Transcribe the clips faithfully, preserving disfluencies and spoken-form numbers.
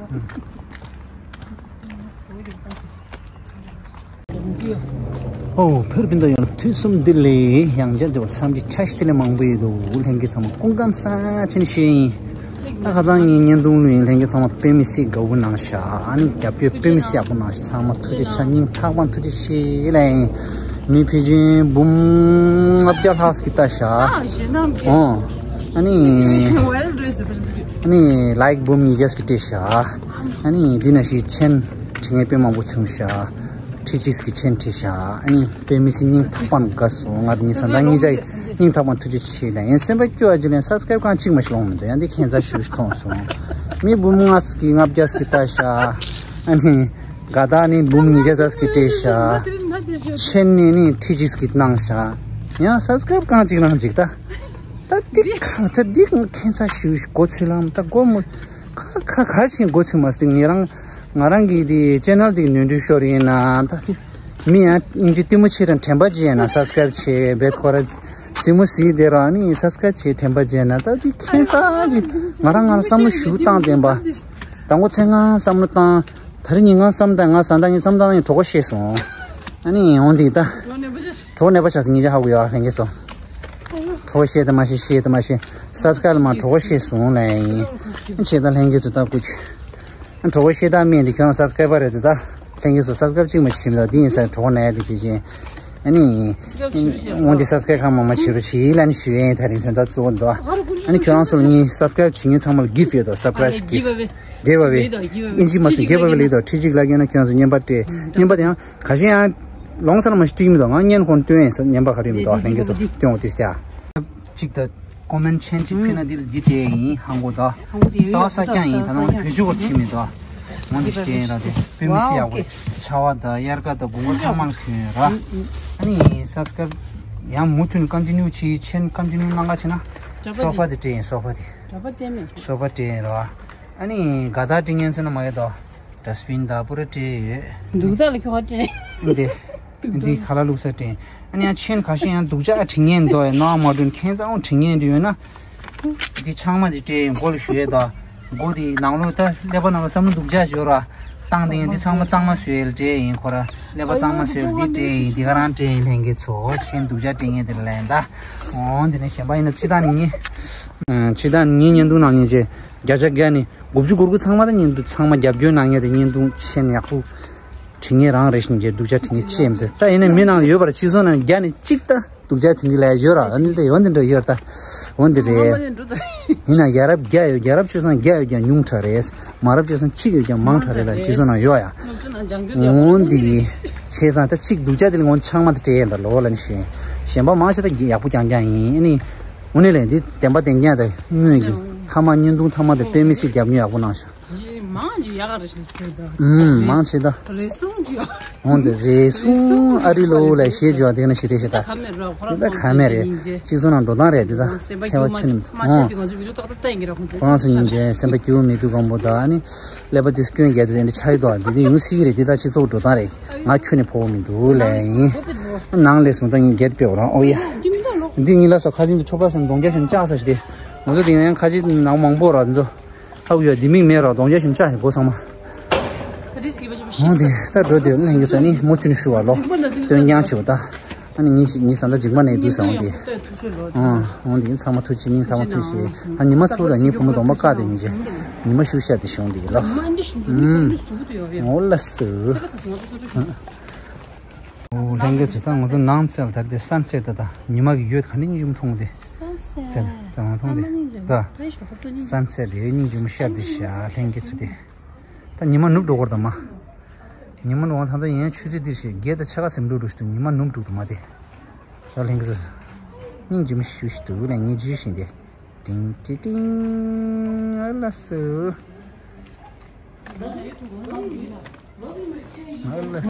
ཨོ། ཕེར་ཕིན་དང་ཡང་དུས་གསུམ་འདི་ལས་ཡང་བསྐྱར་མཛད་པ་འཚམས་འདྲི་བཀྲ་ཤིས་བདེ་ལེགས་མང་པོ་ཡོད་འདུག་ལྷན་རྒྱས་ཚང་མ་སྐུ་ཁམས་བཟང་། ཆེན་ཞེ་ཡིན། ད་ཁ་སང་ངའི་བརྙན་ཐུང་ལུས་ཡིན། ལྷན་རྒྱས་ཚང་མ་དཔེ་མི་སྲིད་དགའ་བོ་གནང་ཤག་ཨ་ནི་རྒྱབ་སྐྱོར་དཔེ་མི་སྲིད་ཡག་པོ་གནང་ཤག་ཚང་མ་ཐུགས་རྗེ་ཆེ། སྙིང་ཐག་པ་ནས་ཐུགས་རྗེ་ཆེ་ལབ་ཡིན། མི་ཕལ་ཆེར་འབུམ་ལྔ་བརྒྱ་ལྷག་ཅིག་ལྟ་ཤག་ཨོ། ཨ་ནི་ཨ་ནི་ལའིག་འབུམ་ཉིས་བརྒྱ་ཅིག་སྤྲད་ཤག་ཨ་ནི་འདི་ན་ཞིག་མཆན་བྲིས་མཁན་དཔེ་མང་པོ་བྱུང་ཤག་ཁྲི་གཅིག་གི་མཆན་བྲིས་ཤག་ཨ་ནི་དཔེ་མི་སྲིད་སྙིང་ཐག་པ་ནས་དགའ་སོང་། ང་ངའི་བཟའ་ཟླ་གཉིས་ཆ་སྙིང་ཐག་པ་ནས་ཐུགས་རྗེ་ཆེ་ལབ་ཡིན། སེམས་པ་སྐྱོ་བ་ཅིག་ལན་སབ་སི་ཀ་རེབ་རྐང་གཅིག་མ་ཞིག་ལོངས་མི་འདུག་ཡང་འདི་ཁྱད་མཚར་ཞེ་པོ་ཞིག་མཐོང་སོང་། མི་འབུམ་ལྔ་ཅིག་གིས་ལྔ་བརྒྱ་ཅིག་ལྟ་ཤག་ཨ་ནི་དགའ་རྟགས་ནི་འབུམ་ཉིས་བརྒྱ་ཅིག་སྤྲད་ཤག་མཆན་ནི་ནི་ཁྲི་གཅིག་གིས་གནང་ཤག་ཡང་སབ་སི་ཀ་རེབ་རྐང་གཅིག་རང་གཅིག་ད། ད་འདི་གང་ད་འདི་ཁྱད་མཚར་ཞེ་པོ་ཞིག་མགོ་ཚོས་ལ་ད་སྒོར་མོ་ཁ་ཁ་ཁ་ཆེན་མགོ་ཚོས་མ་སྟེ། ངེད་རང་ང་རང་གི་དེ་ཅེ་ནལ་དེ་གི་ནོར་འཁྲུལ་ཤོར་ཡིན་ན་ད་དེ་མི་ཡང་སྙིང་རྗེ་ལྟད་མོ་ཆེ་དང་དྲན་པ་བརྗེད་ན་སབ་སི་ཀ་རེབ་བྱེད་བེད་ཁོ་ར་གཟིགས་མོ་གཟིགས་དེ་ར་ནི་སབ་སི་ཀ་རེབ་བྱེད་དྲན་པ་བརྗེད་ན་ད་དེ་ཁྱད་མཚར་ཅིག་ང་རང་ང་རང་བསམ་བློ་ཞུ་སྟངས་བདེན་པ། དང་པོ་ཚེ་ང་བསམ་བློ་བཏང་། ད་རིང་ཉིན་ང་བསམ་བཏང་ང་བཟའ་ཟླ་ངའི་བསམ་བཏང་ངས་གྲོད་ཁོག་བཤད་སོང་། ཨ་ནི་འོང་དེ་ད་གྲོད་ཁོག་ནད་པ་ཆགས་སོང་། ཉིན་ཆ་ཧ་གོ་ཡོད་ལྷན་རྒྱས་ཚོ། གྲོད་ཁོག་བཤད་དེ་མ་ཤེས་བཤད་དེ་མ་ཤེས་སབ་སི་ཀ་རེབ་མ་གྲོད་ཁོག་བཤད་སོང་ལབ་ཡིན། ཆེ་ད་ལྷན་རྒྱས་ཚོ་ད་སྐུ་མཁྱེན། གྲོད་ཁོག་བཤད་སྟངས་མེད་དེ་ཁྱོད་རང་སབ་སི་ཀ་རེབ་རེད་དེ་ད། ལྷན་རྒྱས་ཚོ་སབ་སི་ཀ་རེབ་གཅིག་མ་བྱེད་མི་ད་འདི་ཡིན་ས་གྲོད་ཁོག་ན་ཡ་དེ་ཕལ་ཆེར། ཨ་ནི། འོང་དེ་སབ་སི་ཀ་རེབ་གང་མང་མང་བྱེད་རོགས་བྱེད་ལབ་ནི་ཞུ་ཡ་ཡིན། ད་རིང་དོན་དག་གཙོ་བོ་འདུག་ཨ་ནི་ཁྱོད་རང་ཚོ་ལ་ངའི་སབ་སི་ཀ་རེབ་བྱེད་མཁན་ཚང་མ་ལ་གིཕ་ཡོད་དོ། སབ་སི་ཀ་རེབ་གིཕ། གིཕ་ཨ་ཝེ། ཨིན་ཇི་མ་སོང་གིཕ་ཨ་ཝེ་ལེགས་དོ། ཁྲི་གཅིག་ལ་སྐྱེས་ན་ཁྱོད་ཚོ་རྔན་པ་སྤྲད། རྔན་པ་དེ་ཡང་ཁ་ཤས་ཡང་ལོང་སར་མ་ཞིག་སྤྲད་མི་འདུག་ང་བརྙན་ཁོང་སྟོན་ཡིན་ས། རྔན་པ་ག་རེ་མི་འདུག་ལྷན་རྒྱས་ཚོ་སྟོན་འོ་དེ་སྐྱ། གཅིག་ད་ཀོ་མེན་ཆེན་གཅིག་ཕུལ་ན་འདི་འདི་སྤྲད་ཡིན་ཧང་གོ་ད། རྩ་བ་ས་ཀྱང་ཡིན། ད་ནང་བོད་ཆུ་བོར་ཕྱིན་མི་འདུག་ང་འདི་སྤྲད་ཡིན་ར། དེ་དཔེ་མི་སྲིད་ཡག་པོ། ཆར་པ་ད་དབྱར་ཁ་ད་དགུན་ཁ་ཚང་མ་ལ་གྱོན་ཡོད་ར། ཨ་ནི་སབ་སི་ཀ་རེབ་ཡང་མུ་མཐུད་ཀོན་ཊི་ནིའུ་བྱེད། ཆེན་ཀོན་ཊི་ནིའུ་གནང་ག་བྱེད་ན། སོ་ཕ་དེ་སྤྲད་ཡིན་སོ་ཕ་དེ། སོ་ཕ་སྤྲད་ཡིན་ར། ཨ་ནི་དགའ་རྟགས་སྤྲད་མཁན་ཚོ་ན་མ་ཡོད་དོ། ཌ་སི་བིན་ད་པུ་ར་སྤྲད་ཡོད། འདུག་ད་ལ་ཁྱོ་ག་སྤྲད། འདི། འདི་ཁ་ལག་བླུགས་ས་སྤྲད། ཨ་ནི་ཡང་ཆེན་ཁ་ཤས་ཡང་སྡུག་ཅག་བྲིས་མཁན་འདུག་ཡ་ནང་མ་འགྲོ་ནི་ཁྱེད་ཚང་བྲིས་མཁན་འདི་ཡོད་ན། འདི་ཆང་མ་འདི་སྤྲད་མགོ་ལ་ཞུ་ཡས་ད། མགོ་འདི་ནང་ལོགས་ད་ཀླད་པ་ནང་ལ་བསམ་བློ་སྡུག་ཅག་ཞོར་ར། བཏང་སྟེ་འདི་ཚང་མ་གཙང་མ་བཟོས་ཡས་ལ་སྤྲད་ཡིན་ཁོ་ར། ཀླད་པ་གཙང་མ་བཟོས་ཡས་ལ་འདི་སྤྲད་ཡིན། འདི་ག་རང་སྤྲད་ཡིན་ལྷན་རྒྱས་ཚོ། ཆེན་སྡུག་ཅག་སྤྲད་མཁན་འདི་ལ་ལན་ད། འོ་འདི་ནས་གཞན་པ་ཡིན་ན་སྤྱི་བཏང་ནི་ངའི། སྤྱི་བཏང་ནི་ངའི་བརྙན་ཐུང་ནང་ཉིན་བྱས་བརྒྱ་ཆ་བརྒྱ་ནི། དགུ་བཅུ་གོ་དགུ་ཚང་མ་ད་བརྙན་ཐུང་ཚང་མ་རྒྱབ་སྐྱོར་གནང་མཁན་དེ་བརྙན་ཐུང་ཆེན་ཡག་པོ་བྲིས་མཁན་རང་རེད་ཤིང་རྗེས་སྡུག་ཅག་བྲིས་མཁན་ཅི་ཡིན་ད། ད་ཡིན་ན་མི་ནང་ཡོད་པར་སྤྱི་ཚོགས་ནང་བརྒྱ་ནས་གཅིག་ད་སྡུག་ཅག་བྲིས་མཁན་ལ་ཡོད་ར། ཨ་ནི་ད་འོ་འདི་འདྲ་ཡོད་ད། འོ་འདི་རེད། ཡིན་ན་ཡ་རབས་བརྒྱ་ཡོད། ཡ་རབས་སྤྱོད་བཟང་བརྒྱ་ཡོད་ཀྱང་ཉུང་དྲགས་རེད། མ་རབས་སྤྱོད་བཟང་གཅིག་ཡོད་ཀྱང་མང་དྲགས་རེད་ལ་སྤྱི་ཚོགས་ནང་ཡོད་ཡ། འོ་འདི་བྱས་ཙང་ད་གཅིག་སྡུག་ཅག་དེ་ལ་ངོ་ཆག་མ་ད་སྤྲད་ཡ་ད་ལོ་ལ་ནི་ཤེས། གཞན་པ་མང་ཆེ་ད་ཡག་པོ་རྐྱང་རྐྱང་ཡིན། ཨ་ནི། དངོས་གནས་ལས་འདི་བདེན་པ་བདེན་རྐྱང་དང་དངོས་ཀྱི་མཐའ་མ་བརྙན་ཐུང་མཐའ་མ་དེ་དཔེ་མི་སྲིད་རྒྱབ་མྱོང་ཡག་པོ་གནང་ཤག་མང་ཅིག་ཡག་ག་རེ་ཞིག་ཟེར་ད། ཨུམ། མང་ཆེ་ད། རེ་ཟུང་ཅིག་འོང་དེ་རེ་ཟུང་ཨ་རི་ལོ་ལ་ཞེས་བརྗོད་དེ་ན་ཞེ་རེ་ཞེ་ད། ད་ཁ་མེད་ར་ཁོ་རང་ད་ཁ་མེད་རེད། སྤྱི་ཚོགས་ནང་འགྲོ་སྟངས་རེད་འདི་ད། ཁྱད་པར་ཆེ་ནི་མི་འདུག་འོང་། ཁོ་རང་ཚོ་ཉིན་བྱས་སེམས་པ་སྐྱིད་པོ་མི་འདུག་གང་པོ་ད། ཨ་ནི་ཀླད་པ་དེ་སྐྱོན་རྒྱག་དུས་དེ་འདྲ་ཆགས་ཡི་འདུག་འདི་འདི་ཡོང་སྲིད་ཀྱི་རེད། འདི་ད་སྤྱི་ཚོགས་འགྲོ་སྟངས་རེད། ང་ཁྱོན་ནས་ཕོག་མི་འདུག་ལས་ཡིན། ནང་ལས་སོང་ད་ངས་རྒྱལ་དཔེ་འོ་རང་ཨོ་ཡ། འདི་ངའི་ལ་སོ་ཁ་ཅིག་འདི་ཁྲོ་པ་ཤོན་གདོང་རྒྱ་ཤོན་ལྕགས་ས་ཞིག་དེ། ང་ཚོ་དེ་ཡང་ཁ་ཅིག་ནང་མང་པོ་ར་འཛོ། ཧ་གོ་ཡ་འདི་མིག་མེད་ར་གདོང་རྒྱ་ཤོན་ལྕགས་ཞིག་གོ་ཚང་མ། འོ་དེ་ད་འགྲོ་དེ་ལྷན་རྒྱས་ཚོ་ནི་མུ་མཐུད་ནས་ཞུ་བ་ལོ། སྟོན་རྐྱང་བྱེད་ད། ཨ་ནི་ཉིན་ཞིག་ཉིན་བཟང་ད་འཇིགས་མ་ནས་དུས་བཟང་དེ། ཨང་། འོང་དེ་ཚང་མ་ཐུགས་རྗེ་ཆེ། ཉིན་ཚང་མ་ཐུགས་རྗེ་ཆེ། ད་ཉི་མ་ཚོ་དང་ངའི་བུ་མོ་གདོང་པ་བཀག་དེ་མི་བྱེད། ཉི་མ་ཤུགས་ཤར་དེ་བྱུང་དེ་ལོ། ཨུམ། འོ་ལ་སུ། འོ་ལྷན་རྒྱས་ཚོ་ད་ང་ཚོ་ནང་ཚལ་དར་དེ་སན་སེ་ཊི་ད་ད་ཉི་མ་གི་འོད་ག་འདྲ་སྙིང་རྗེ་མཐོང་དེ། སན་སེ་ཊི་ད་མཐོང་དེ་ད། སན་སེ་ཊི་དེ་སྙིང་རྗེ་མོ་ཤར་དེ་ཤ་ལྷན་རྒྱས་ཚོ་དེ། ད་ཉི་མ་ནུབ་འགྲོ་གོ་ར་ད་མ། ཉི་མ་ནུབ་ད་ད་ཡན་ཆུ་ཚོད་འདི་ཞིག་བརྒྱད་དང་ཕྱེད་ཀ་ཙམ་འགྲོ་འགྲོ་ཞིག་འདུག་ཉི་མ་ནུབ་འགྲོ་དུ་མ་དེ། ད་ལྷན་རྒྱས་ཚོ། སྙིང་རྗེ་མོ་ཞུ་ཞིག་འདུག་ལས་ངས་ཇི་བཞིན་དེ། ཏིང་ཏི་ཏིང་། ཨ་ལ་སུ། ཨ་ལ་སུ།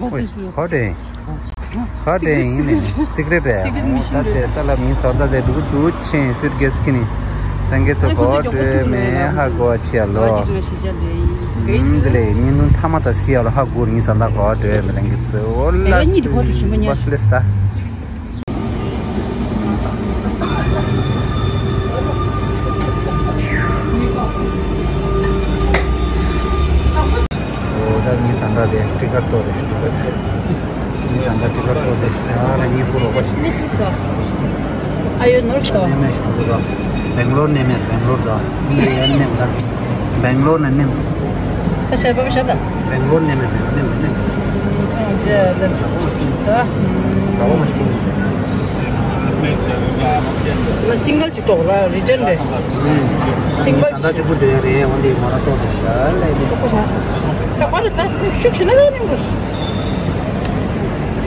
ཨོའི་ག་རེ། ག་རེ་ཡིན་ནས་སི་ཀི་རེ་ཊི་རེད། ད་དེ་ད་ལ་མིང་བཟོ་ད་དེ་འདུག་འདུག་ཆེན་སུཊ་ཀེ་སི་ཁྱེར་ནས་ལྷན་རྒྱས་ཚོ་ག་བ་འགྲོ་མེད་ཧ་གོ་བ་ཆེ་ཡ་ལོ། ཨུམ། འདི་ལས་བརྙན་ཐུང་མཐའ་མ་དང་སི་ཡ་ལོ་ཧ་གོ་ངའི་བཟའ་ཟླ་ག་བ་འགྲོ་མེད་ལྷན་རྒྱས་ཚོ་ཨོ་ལ་སི་ལེ་སི་ད། ད་ལྟ་དེ་ཊི་ཀེ་ཊི་ཏོ་རེ་ཞུ་ཊི་ཀེ་ཊི། ནི་ཅང་ད་ཊི་ཀེ་ཊི་ཏོ་རེ་ཤ་ལ་ཉི་ཧྥུ་རོ་པ་ཆི། This is the. Are you not the? ནེ་མེ་ཤོང་དུ་ད། བེང་ལོར་ནེ་མེ་བེང་ལོར་ད། ནི་ཡེ་ནེམ་ད། བེང་ལོར་ནེ་ནེམ། ད་ཤ་པ་པ་ཤ་ད། བེང་ལོར་ནེ་མེ་བེང་ལོར་ནེ་མེ་ནེམ། ད་ཇེ་ལེ་ཇོ་ཤ་ས། ད་བ་མ་ཤ་ཏིང་། སིང་གལ་གཅིག་གཏོང་ར་རི་ཇན་རེད། སིང་གལ་ད་ལྟ་གཅིག་པུ་འདྲ་རེད། འོན་ཏེ་མ་ར་ཏོག་ཏོ་ཤ་ལེ་ཏེ། ཏོག་ཏོ་ཤ། ད་པར་ད་ཤུགས་ཆེ་ན་ཡོད་ནི་མོ།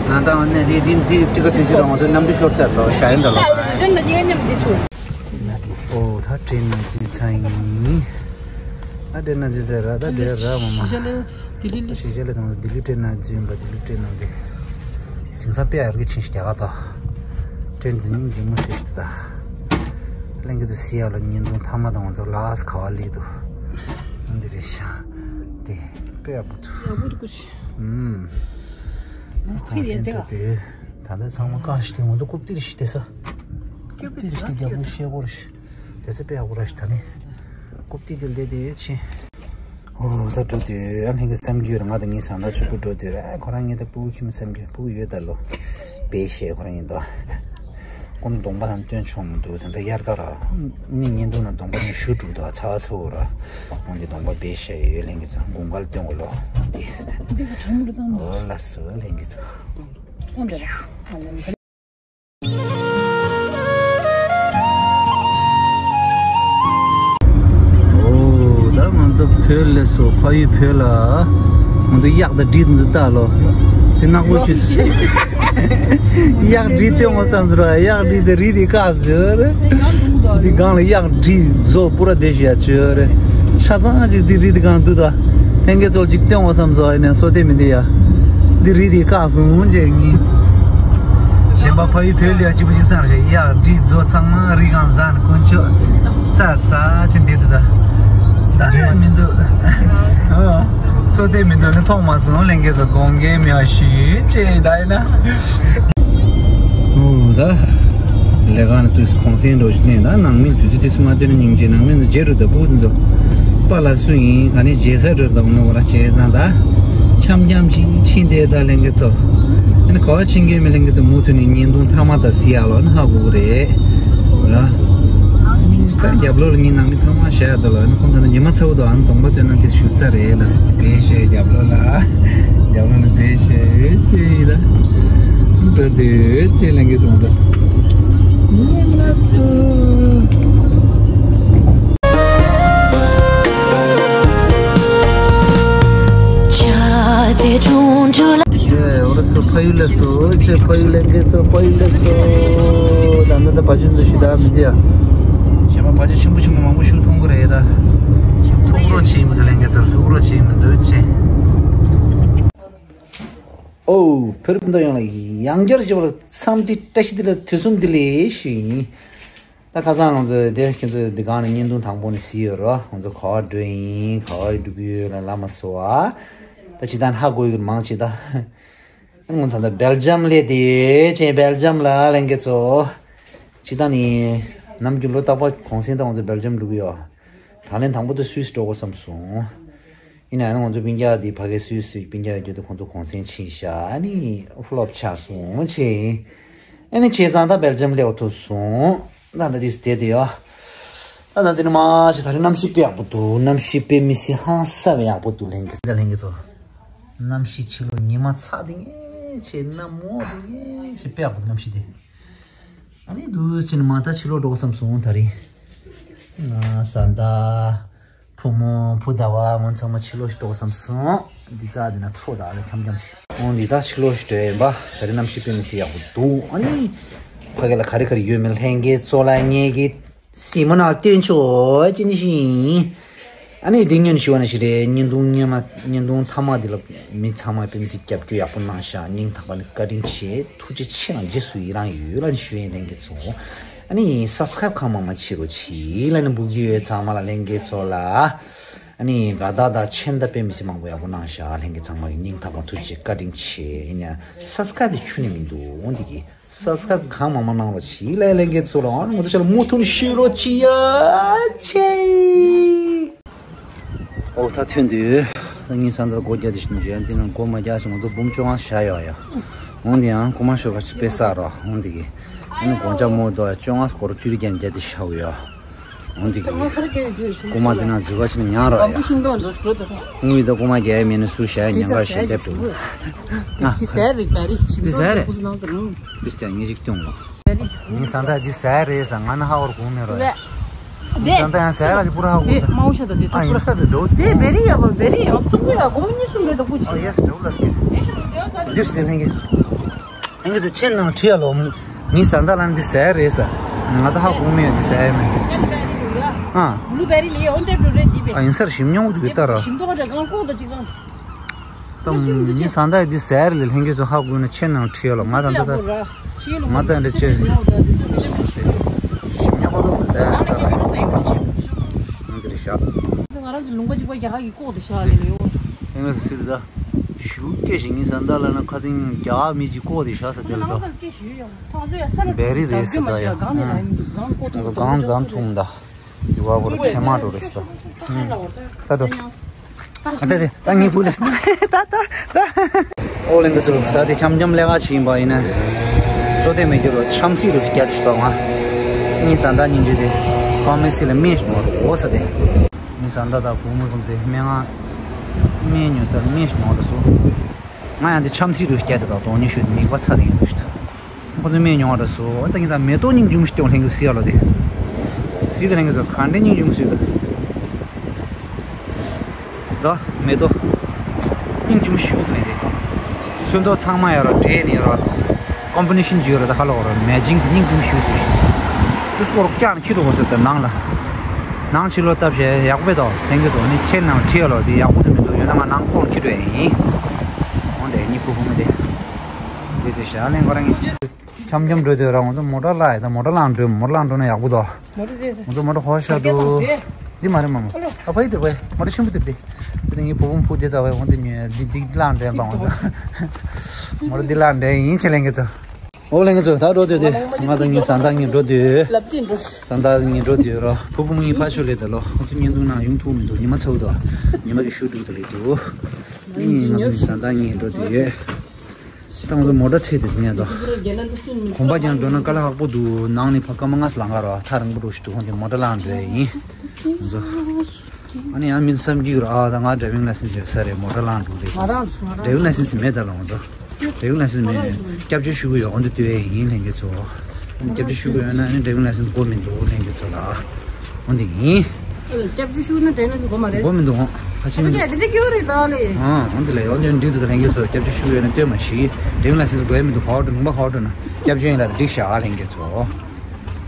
ང་ད་འོན་ནས་འདི་འདི་འདི་ཏི་ཀ་ཏི་ཅི་རང་ཚོ་མཉམ་དུ་ཤོར་ཚར་ལོ་ཤ་ཡིན་ད་ལོ། ད་རི་ཇན་ད་ཉེ་མཉམ་འདི་ཆུ། ཨོ་ད་ཏྲེན་ནང་ཅི་ཚ་ཡིན། ད་ཏྲེན་ནང་ཅི་ཚ་ར་ད་ཏྲེན་ར་མ་མ། ཤེས་བྱ་ལས། ལྡི་ལི་ལི། ཤེས་བྱ་ལས་དང་ལྡི་ལི་ཏྲེན་ནང་འཛིན་པ་ལྡི་ལི་ཏྲེན་ནང་དེ། དེང་སང་དཔེ་ཡག་གི་ཕྱིན་ཤི་རྒྱ་གར་དང་། ཏྲེན་འཛིན་མིན་འཛིན་མོ་ཟེར་ཤི་ད། གླེང་གི་དུ་སི་ཡ་ལ་བརྙན་ཐུང་ཐ་མ་དང་ང་ཚོ་ལ་སི་ག་བ་ལི་དུ། འདི་རེད་ཤ། དེ་དཔེ་ཡག་པོ་འདུག་ཡག་པོ་འདུག་གུ་ཤི། ཨུམ། ཁོང་སེམས་ཏོ་དེ། ད་ལྟ་ཚང་མ་བཀག་ཤི་དེ་ང་ཚོ་རྐུབ་ཏིར་ཤི་དེ་ས། རྐུབ་ཏིར་ཤི་དེ་རྒྱ་པོ་ཤེ་བོར་ཤི། དེ་ཚེ་དཔེ་ཡག་པོ་ར་ཤི་ད་ནི། རྐུབ་ཏིར་དེ་ལྡེ་དེ་ཡོད་ཆེ། ཨོ་ད་འགྲོ་དུས་ཨ་ལྷན་གྱི་བསམ་རྒྱུ་རེད། ང་དང་ངའི་བཟའ་ཟླ་ཕྱུག་པོ་འགྲོ་དུས་རེད། ཁོ་རང་ངའི་ད་ཕྲུ་གུ་ཁྱིམ་བསམ་རྒྱུ་ཕྲུ་གུ་ཡོད་ད་ལོ། བེ་ཤེ་ཁོ་རང་ཡིན་དོ། ཁོ་ནི་གདོང་པ་དང་སྟོན་ཆོག་མི་འདུག་དེ་ཚ་དབྱར་ཁ་ར། ནི་བརྙན་ཐུང་ན་གདོང་པ་ནི་ཞུ་དྲུག་དོ་ཚ་བ་ཚ་བོ་ར། ཁོང་གི་གདོང་པ་བེ་ཤེ་ཡོད་ལྷན་གྱི་ཚོ་དགུན་ཁ་ལ་སྟོན་གོ་ལོ། འདི་འདི་ག་གྲང་མོ་རུ་བཏང་འདུག་ཨོ་ལ་སོ་ལྷན་གྱི་ཚོ། ཁོང་འདི་ར། ཨོ་ད་ང་ཚོ་བོད་ལས་སོ་ཕ་ཡུལ་བོད་ལ། ང་ཚོ་གཡག་དང་འབྲི་འདི་ལྟ་ལོ། དེ་ནག་པོ་ཆུ། གཡག་འབྲི་སྟོན་དགོས་བསམ་ཟེར་བ་གཡག་འབྲི་དེ་རི་དེ་བཀག་ཟེར། འདི་སྒང་ལ་གཡག་འབྲི་བཟོ་པུ་ར་དེ་ཞིག་ཡ་ཆོས་རེད། ཆ་ཚང་ཅིག་འདི་རི་དེ་སྒང་འདུག་ད། ལྷན་རྒྱས་ཚོ་ཅིག་སྟོན་དགོས་བསམ་ཟེར་བ་ཡིན་ནས་བཟོ་དེ་མི་འདི་ཡ། འདི་རི་དེ་བཀག་སོང་ཅེས་ངས། གཞན་པ་ཕ་ཡུལ་བོད་ལ་ཡ་གཅིག་པུ་ཅིག་ཚར་ཞེས་གཡག་འབྲི་བཟོ་ཚང་མ་རི་སྒང་ཟ་ནས་དཀོན་མཆོག་རྩྭ་ཟ་ཅིག་འདི་འདུག་ད། ཟ་རེ་མི་འདུག་ཨོ། བཟོ་དེ་མི་འདུག་ནི་མཐོང་མ་སོང་ལྷན་རྒྱས་ཚོ་དགོངས་འགལ་མེད་པ་ཞུ་ཅེས་ད་ཡིན་ན། ཨོ་ད། ལས་ཀ་ནི་དུས་གུང་སེང་འགྲོ་ཞིག་ནས་ད་ནང་མི་དུས་ཚོད་དུས་སུ་མ་སྟོན་ན་སྙིང་རྗེ། ནང་མི་ནི་རྗེ་རུ་ད་ཕུག་འདུག་པཱ་ལགས་སུ་ཡིན་ག་ནས་རྗེ་ས་རུ་ད་འོ་ན་འོ་ར་བྱས་ཙང་ད་འཆམ་འཆམ་ཞིག་ཕྱིན་ཏེ་ད་ལྷན་རྒྱས་ཚོ་ཨ་ནི་ག་བ་ཕྱིན་གྱི་མི་ལྷན་རྒྱས་ཚོ་མུ་མཐུད་ནས་བརྙན་ཐུང་མཐའ་མ་ད་གཟིགས་ཡག་ལོ་ནི་ཧ་གོ་གི་རེད་ལ། ད་རྒྱབ་ལོགས་ལ་ངའི་ནང་མི་ཚང་མ་བཞག་ཡ་ད་ལ་ཨ་ནི་ཁོང་ཚོ་ནི་ཉི་མ་ཚ་བོ་དང་ཨ་ནི་གདོང་པ་སྟོན་ན་དེ་ཞུ་རྩ་རེད་ལ་ཟེར་གྱི་བེད་ཤེས་རྒྱབ་ལོགས་ལ། རྒྱབ་ལོགས་ནས་བེད་ཤེས་ཡོད་ཅེས་ཡིན་ལ། འགྲོ་དུས་ཅེས་ལེན་གྱི་འདུག་ད། ཡེ་འོ་སོ་ཕ་ཡུལ་ལ་སོ་ཅེས་ཕ་ཡུལ་ལེན་གྱི་ཚོ་ཕ་ཡུལ་ལ་སོ། ད་ནི་ད་བ་ཅན་ཚོ་ཞིག་ད་མི་འདི་ཡ། གཞན་པ་བ་ཅན་ཆེན་པོ་ཆེན་པོ་མང་པོ་ཞིག་མཐོང་གི་རེད་ད། ཐུགས་རོགས་བྱེད་མི་འདུག་ལེན་གྱི་ཚོ་ཐུགས་རོགས་བྱེད་མི་འདུག་ཅེས། ཨོ། བོད་རིགས་སྤུན་ཟླ་ཡོངས་ལ་ཡང་བསྐྱར་བྱས་པ་ལ་འཚམས་འདྲི་བཀྲ་ཤིས་བདེ་ལེགས་དུས་གསུམ་བདེ་ལེགས་ཞུ་ཡིན། ད་ཁ་སང་ང་ཚོ་དེ་ཁྱེད་ཚོ་འདི་སྒང་ནས་བརྙན་ཐུང་དང་པོ་ནས་གཟིགས་ཡོད་རོ། ང་ཚོ་ག་བ་འགྲོ་ཡིན་ག་བ་འགྲོ་གི་ཡོད་ལ་ལ་མ་སོ་ཨ། ད་ཅི་ད་ཧ་གོ་ཡོད་མང་ཆེ་ད། ང་ཚོ་ད་སྦེལ་ཇམ་སླེབས་དེ་ཅེས་སྦེལ་ཇམ་ལ་ལེན་གྱི་ཚོ། ཅི་ད་ནི། ནམ་རྒྱུན་ལོ་རྟག་པར་གུང་སེང་ད་ང་ཚོ་སྦེལ་ཇམ་འགྲོ་གི་ཡོད། ད་ལན་དང་པོ་དེ་སུད་སི་འགྲོ་དགོས་བསམ་སོང་། ཡིན་ན་ཡང་ང་ཚོ་སྤུན་ཀྱག་འདི་ཕ་གི་སུད་སི་སྤུན་ཀྱག་ཡོད་དུས་ཁོང་ཚོ་གུང་སེང་ཕྱིན་ཤག་ཨ་ནི་ཕུ་ལོབ་ཆགས་སོང་ཅེས། ཨ་ནི་བྱས་ཙང་ད་སྦེལ་ཇམ་སླེབས་ཐུབ་སོང་། ད་ད་དེ་སི་དེ་དེ་ཡོ། ད་ད་དེ་ནི་མ་ཤི་ད་རེས་གནམ་གཤིས་དཔེ་ཡག་པོ་འདུག་གནམ་གཤིས་དཔེ་མི་སྲིད་ཧང་སང་བའི་ཡག་པོ་འདུག་ལྷན་རྒྱས་ད་ལྷན་རྒྱས་ཚོ། གནམ་གཤིས་ཕྱི་ལོགས་ཉི་མ་ཚ་དེ་ངེས་ཆེ་གནམ་འོག་དེ་ངེས་ཆེ་དཔེ་ཡག་པོ་འདུག་གནམ་གཤིས་དེ། ཨ་ནི་འདུག་ཕྱིན་མ་ད་ཕྱི་ལོགས་འགྲོ་བསམ་སོང་ད་རེས། ང་བཟའ་ཟླ། བུ་མོ་བུ་ཟླ་བ་ང་ཚང་མ་ཕྱི་ལོགས་ཤིག་འགྲོ་བསམ་སོང་། འདི་རྩ་འདི་ན་མཚོ་དག་ལ་འཁྱམ་འཁྱམ་ཅིག་འོང་འདི་ད་ཕྱི་ལོགས་ཤིག་འགྲོ་ཡིན་པ། ད་རེས་གནམ་གཤིས་དཔེ་མི་སྲིད་ཡག་པོ་འདུག་ཨ་ནི། ཕ་གི་ལ་ག་རེ་ག་རེ་ཡོད་མེད་ལྷན་རྒྱས་ཚོ་ལ་ངེད་ཀྱི་སྲིད་མོ་ནང་སྟོན་ཆོག་ཅི་ནི་ཞིག་ཨ་ནི་འདི་སྔོན་ཞུ་བ་ན་ཞིག་རེད། བརྙན་ཐུང་སྔོན་མ་བརྙན་ཐུང་མཐའ་མ་འདི་ལ་མི་ཚང་མ་དཔེ་མི་སྲིད་རྒྱབ་སྐྱོར་ཡག་པོ་གནང་ཤག་སྙིང་ཐག་པ་ནས་བཀའ་དྲིན་ཆེ། ཐུགས་རྗེ་ཆེ་གནང་། རྗེས་སུ་ཡི་རང་ཡོད་ལ་ཞུ་ཡིན་ལྷན་རྒྱས་ཚོ། ཨ་ནི་སབ་སི་ཀ་རབ་གང་མང་མང་བྱེད་རོགས་གྱིས་ལ་ནི་འབུག་རྒྱུ་ཡོད་ཚང་མ་ལ་ལྷན་རྒྱས་ཚོ་ལ། ཨ་ནི་དགའ་རྟགས་དང་མཆན་དང་དཔེ་མི་སྲིད་མང་པོ་ཡག་པོ་གནང་ཤག་ལྷན་རྒྱས་ཚང་མ་གི་སྙིང་ཐག་པ་ཐུགས་རྗེ་ཆེ་བཀའ་དྲིན་ཆེ། ཡིན་ཡང་སབ་སི་ཀ་རབ་དེ་ཆུ་ནས་མི་འདུག་འོང་འདི་གི་སབ་སི་ཀ་རབ་གང་མང་མང་གནང་རོགས་གྱིས་ལ་ལྷན་རྒྱས་ཚོ་ལ། ཨ་ནི་ང་ཚོ་ཤ་ལ་མུ་མཐུད་ནས་ཤུལ་རོགས་གྱིས་ཡ་ཆེ། ཨོ་ད་ཐོན་དུས། ད་ངའི་བཟའ་ཟླ་སྒོ་རྒྱག་དེ་ཞིག་འཇོན་དེ་ནང་སྒོ་མ་རྒྱག་ཞིག་ང་ཚོ་འབུམ་བཅོ་ལྔ་བཞག་ཡོད་ཡ། འོང་དེ་ཡང་རྐུ་མ་ཤོར་ག་ཞིག་དཔེ་ས་རོ་འོང་དེ་གི། ཨ་ནི་སྒོ་ལྕགས་མོ་དོ་ཡ་བཅོ་ལྔ་སྐོར་བཅུ་རི་རྒྱན་རྒྱ་དེ་ཤའུ་ཡོད། འོང་དེ་གི། རྐུ་མ་དེ་ནང་འཛུལ་ག་ཞིག་ཉང་རོ་ཡ། དངུལ་དང་རྐུ་མ་རྒྱག་ཡ་མེད་ན་སུ་བཞག་ཡ་ཉང་ག་ཞིག་སླེབས་འགྲོ། ང་དེ་ཟས་རེད་པ་རི་དེ་ཟས་རེད། དེ་ཟས་ངེས་ཅིག་སྟོན་ལོ། ངའི་བཟའ་ཟླ་འདི་ཟས་རེད་ཟེར་ང་ནི་ཧ་གོ་གོ་མེད་རོ། ངའི་བཟའ་ཟླ་ཡང་ཟས་ག་ཅིག་པུ་ར་ཧ་གོ་གོ་མེད། མ་འོ་ཤ་ད་དེ་ཨ་ཡིན་ས་དེ་འགྲོ། དེ་བེ་རི་ཡ་བ་བེ་རི་ཡ་ཕུ་གུ་ཡ་གོ་མི་ཉི་སུ་མེད་ད་གུ་ཅི། ཨ་ཡེ་སི་འགྲོ་ལ་སྐད། འདིར་སྟེ་ལྷན་རྒྱས། ལྷན་རྒྱས་ཚོ་ཁྱེད་ནང་ཁྲིད་ཡ་ལོ། ངའི་བཟའ་ཟླ་ལ་འདི་ཟས་རེད་ཟེར། ང་ད་ཧ་གོ་མེད་འདི་ཟས་མེད། ཨ། ཨ་ཡིན་སར་ཞིམ་ཉོང་དུ་གི་ལྟ་ར། ད་ངའི་བཟའ་ཟླ་འདི་ཟས་རེད་ལྷན་རྒྱས་ཚོ་ཧ་གོ་ན་ཁྱེད་ནང་ཁྲིད་ཡ་ལོ། ང་ད་འདི་ད་ང་ད་འདི་ཅེ་ཞིམ་ཉོ་གོ་དོ་ད་ད་ང་འདི་རེད་ཤག་ང་རང་ཚོ་ལུང་པ་གཅིག་པ་རྒྱ་གར་གྱི་ལྐོག་ཏུ་བཞག་ལས་ཡོད། ཨེ་ང་ཚོ་སྲིད་ད་ཞུ་སྐད་ཞིག་ངའི་བཟའ་ཟླ་ལ་ན་ཁ་ཐེངས་རྒྱ་གར་མི་གཅིག་ལྐོག་ཏུ་བཞག་ས་དེ་ལ་ད་བེ་རི་རེད་ཟེར་ད་ཡ། གང་འཛམ་འཐུང་ད། དེ་བ་བོར་ཚེ་མ་འགྲོ་རེ་ཞིག་ད། ད་འགྲོ། ད་ད་ད་ད་ངའི་བུ་ལས་ད་ད་ད། ཨོ་ལེན་གི་ཚུལ་ད་དེ་འཆམ་འཆམ་ལས་ཀ་བྱེད་ཡིན་པ་ཡིན་ན། བཟོ་དེ་མེད་རྒྱུ་རོ་འཆམ་སྲིད་རུ་བསྐྱར་ཞིག་ད་ང་། ངའི་བཟའ་ཟླ་སྙིང་རྗེ་དེ་ཕ་མའི་སྲིད་ལ་སྨན་ཞིག་ནོར་འོ་ས་དེ། ངའི་བཟའ་ཟླ་དང་བུ་མོ་ཚོ་དེ་སྨན་ང་སྨན་ཉོ་སར་སྨན་ཞིག་ནོར་ལ་སོ། ང་ཡང་དེ་འཆམ་སྲིད་རུ་བསྐྱར་དེ་དང་དོན་ཉི་ཤུ་དེ་མིག་པ་ཚ་དེ་ཡིན་རུ་ཞིག་ད། ཁོ་ཚོ་སྨན་མྱོང་བ་འདྲ་སོ། ད་ཡིན་ད་མེ་ཏོག་སྙིང་རྗེ་མོ་ཞིག་སྟོན་ལྷན་རྒྱས་སི་ཡ་ལོ་དེ། སི་དེ་ལྷན་རྒྱས་ཚོ་ག་འདྲའི་སྙིང་རྗེ་མོ་ཞིག་ད། ད་མེ་ཏོག་སྙིང་རྗེ་མོ་ཞིག་མེད་དེ། ཚོན་མདོག་ཚང་མ་ཡ་རོ་འདྲེས་ནས་རོ། ཀོམ་བི་ནེ་ཤན་ཅིག་ཡོད་རེད་ད་ཧ་ལོ་རོ་མེ་ཅིང་གི་སྙིང་རྗེ་མོ་ཞིག་སུ་ཞིག་དུས་སྐོར་བསྐྱར་ཁྱི་རུ་གོ་ཚོད་ད་ནང་ལ། ནང་ཕྱི་ལོགས་བཏབ་བྱས་ཡག་པོ་དང་ལྷན་རྒྱས་ཚོ་ནི་ཁྱེད་ནང་ཁྲིད་ཡ་ལོ་དེ་ཡག་པོ་དེ་མི་འདུག་ཡོད་ན་ང་ནང་ལྐོག་ཁྱི་རུ་ཡ་ཡིན། འོ་འདྲ་གཉིས་ཕུ་ཕུ་མི་དེ། དེ་དེ་ཞག་ལེན་ཁོ་རང་གི། འཆམ་འཆམ་འགྲོ་དུས་རང་ང་ཚོ་མོ་ཊ་བརླག་ཡ་ད་མོ་ཊ་བརླག་འགྲོ་མོ་ཊ་བརླག་འགྲོ་ན་ཡག་པོ་དོ། མོ་ཊ་དེ། ང་ཚོ་མོ་ཊ་ཧོ་ཤ་འགྲོ། འདི་མ་རེད་མ་མོ། ཨ་ཕ་ཡི་དེ་བས་མོ་ཊ་ཆེན་པོ་དེ་དེ། དེ་ངའི་བུ་བུ་ཕུ་དེ་ད་བས་འོང་དེ་ཉོས་འདི་འདི་བརླག་འགྲོ་ཡ་འབའ་ང་ཚོ། མོ་ཊ་འདི་བརླག་འགྲོ་ཡིན་ཆེ་ལེན་གི་ཚོ། ཨོ་ལེན་གི་ཚོ་ད་འགྲོ་དུས་དེ་ང་དང་ངའི་བཟའ་ཟླ་གཉིས་འགྲོ་དུས། བཟའ་ཟླ་གཉིས་འགྲོ་དུས་རོ་བུ་བུ་ངའི་ཕ་ཤུ་ལེ་དེ་ལོ་ཁོ་ཚོ་བརྙན་ཐུང་ནང་ཡོང་ཐུབ་མི་འདུག་ཉི་མ་ཚ་བོ་དོ། ཉི་མ་གི་ཤུ་དྲུག་དེ་ལེ་འདུག་ཨིན་ང་དང་ངའི་བཟའ་ཟླ་གཉིས་འགྲོ་དུས་ཡོད། ད་ང་ཚོ་མོ་ཊ་ཚད་དེ་ཉལ་དོ། གོམ་པ་རྒྱང་འགྲོ་ན་དཀའ་ལས་ཁག་པོ་འདུག་ནང་ནས་ཕ་སྐར་མ་ལྔ་ཙམ་ལང་ག་རོ་ཐག་རིང་པོ་འགྲོ་ཞིག་འདུག་ཁོང་དེ་མོ་ཊ་བརླག་འགྲོ་ཡ་ཡིན། ང་ཚོ། ཨ་ནི་ཡང་མིན་བསམ་གྱི་ཡོད་ར་ཨ་ད་ང་ཌ་རའི་ཝིང་ལའི་སེན་སི་ཡོད་ས་རེད་མོ་ཊ་བརླག་འགྲོ་རེད། ཌ་རའི་ཝིང་ལའི་སེན་སི་མེད་ད་ལ་ང་ཚོ། ཌ་རའི་ཝིང་ལའི་སེན་སི་མེད། སྐྱབས་བཅོལ་ཞུ་གི་ཡོད་འོན་ཏེ་ལྟོས་ཡ་ཡིན་ལྷན་རྒྱས་ཚོ། སྐྱབས་བཅོལ་ཞུ་གི་ཡོད་ན་ཨ་ནི་ཌ་རའི་ཝིང་ལའི་སེན་སི་དགོས་མི་འདུག་ལྷན་རྒྱས་ཚོ་ལ། འོ་འདི་ཡིན། སྐྱབས་བཅོལ་ཞུ་ན་ཌ་རའི་ཝིང་ལའི་སེན་སི་དགོས་མ་རེད། དགོས་མི་འདུག་ཧ་ཅང་མི་འདུག་དེ་འདྲ་སྐྱོ་རེད་ད་ལེ། ཨ་འོ་འདི་ལ་ཡོང་དོན་འདི་འདུག་ད་ལྷན་རྒྱས་ཚོ་སྐྱབས་བཅོལ་ཞུ་ཡོད་ན་ལྟོས་མ་ཤིག་ཌ་རའི་ཝིང་ལའི་སེན་སི་དགོས་མི་འདུག་ཧོ་ཏོ་ལུང་པ་ཧོ་ཏོ་ན་སྐྱབས་བཅོལ་ཡིན་ལ་འགྲིག་ཤག་ལྷན་རྒྱས་ཚོ།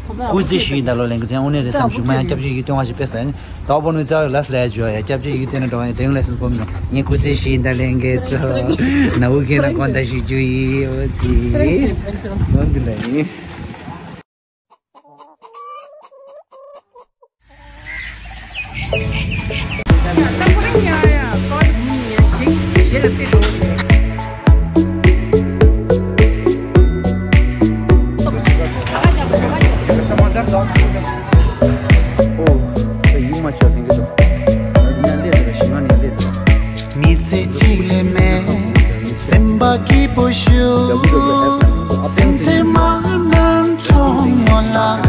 སྐུ་རྩེད་ཞུ་ཡིན་ད་ལོ་ལྷན་རྒྱས་ཚོ་དངོས་གནས་རེ་བསམ་ཞུ་མ་ཡང་སྐྱབས་བཅོལ་ཡི་གེ་སྟོན་བ་ཞིག་ཕེབས་ས་ཡིན། ད་བོ་ནུ་ཙའུ་ལ་སླེ་ཇོ་ཡ་སྐྱབས་བཅོལ་ཡི་གེ་སྟོན་ན་འགྲོ་བ་ཡིན་ཌ་རའི་ཝིང་ལའི་སེན་སི་དགོས་མི་འདུག་ངས་སྐུ་རྩེད་ཞུ་ཡིན་ད་ལྷན་རྒྱས་ཚོ་ན་འུ་ཁེ་ན་གོན་ད་ཞུ་རྒྱུ་ཡིན་འོ་ཙི། འོ་འདི་ལ་ཡིན། མི་ཚེ་གཅིག་ལས་མེད། སེམས་པ་སྐྱིད་པོ་ཞུ། སེམས་ཁྲལ་མ་གནང་གྲོགས་མོ་ལགས།